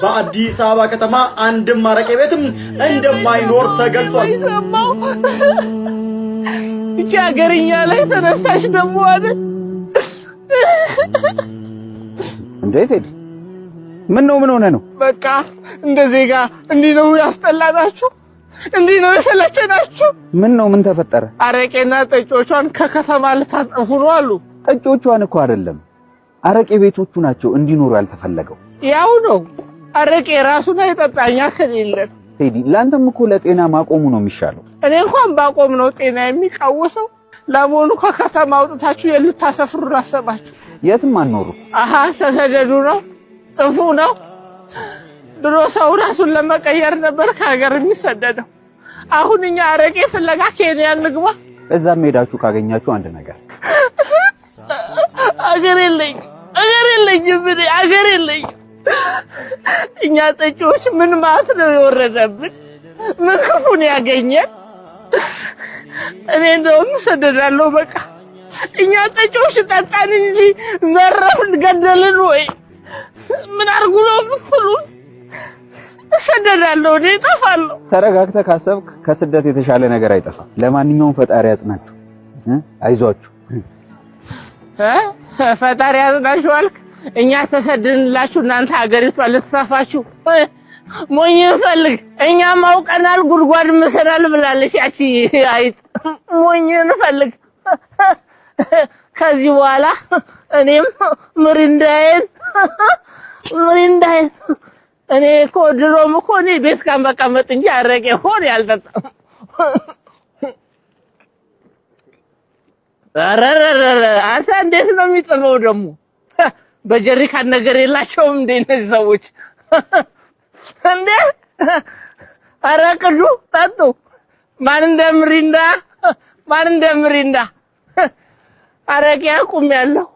በአዲስ አበባ ከተማ አንድም አረቄ ቤትም እንደማይኖር ተገልጿል። ሰማው እቺ ሀገርኛ ላይ ተነሳሽ ደግሞ አለ። እንዴት ሄድ? ምን ነው? ምን ሆነ ነው? በቃ እንደ ዜጋ እንዲህ ነው ያስጠላናችሁ፣ እንዲህ ነው የሰለቸናችሁ። ምን ነው? ምን ተፈጠረ? አረቄና ጠጮቿን ከከተማ ልታጠፉ ነው አሉ። ጠጪዎቿን እኮ አይደለም፣ አረቄ ቤቶቹ ናቸው እንዲኖሩ ያልተፈለገው። ያው ነው፣ አረቄ ራሱን አይጠጣኛ ከሌለን። ቴዲ፣ ለአንተም እኮ ለጤና ማቆሙ ነው የሚሻለው። እኔ እንኳን ባቆም ነው ጤና የሚቃወሰው። ለመሆኑ ከከተማ አውጥታችሁ የልታሰፍሩ አሰባችሁ? የትም አንኖሩ። አሃ፣ ተሰደዱ ነው፣ ጽፉ ነው። ድሮ ሰው ራሱን ለመቀየር ነበር ከሀገር የሚሰደደው። አሁን እኛ አረቄ ፍለጋ ኬንያ እንግባ። እዛም ሄዳችሁ ካገኛችሁ አንድ ነገር። አገር የለኝ፣ አገር የለኝም፣ እኔ አገር የለኝም። እኛ ጠጪዎች ምን ማለት ነው የወረደብን? ምን ክፉን ያገኘን? እኔ እንደውም እሰደዳለሁ። በቃ እኛ ጠጪዎች ጠጣን እንጂ ዘረፍን፣ ገደልን ወይ ምን አድርጉ ነው የምትሉን? እሰደዳለሁ፣ እኔ እጠፋለሁ። ተረጋግተህ ካሰብክ ከስደት የተሻለ ነገር አይጠፋም። ለማንኛውም ፈጣሪ ያጽናችሁ፣ አይዟችሁ። ፈጣሪ ያጽናችሁ አልክ። እኛ ተሰድንላችሁ እናንተ ሀገሪቷ ልትሰፋችሁ ሞኝ እንፈልግ። እኛም አውቀናል ጉድጓድ ምሰናል ብላለች ያቺ አይጥ። ሞኝ እንፈልግ። ከዚህ በኋላ እኔም ምሪንዳዬን ምሪንዳዬን፣ እኔ እኮ ድሮም እኮ እኔ ቤት ከመቀመጥ እንጂ አረቄ ሆን ያልጠጣም። ኧረ አንተ እንዴት ነው የሚጥመው ደግሞ? በጀሪካን ነገር የላቸውም እንዴ እነዚህ ሰዎች? እንዴ ኧረ ቅዱ ጠጡ። ማን እንደ ምሪንዳ፣ ማን እንደ ምሪንዳ። አረቄ አቁሜያለሁ።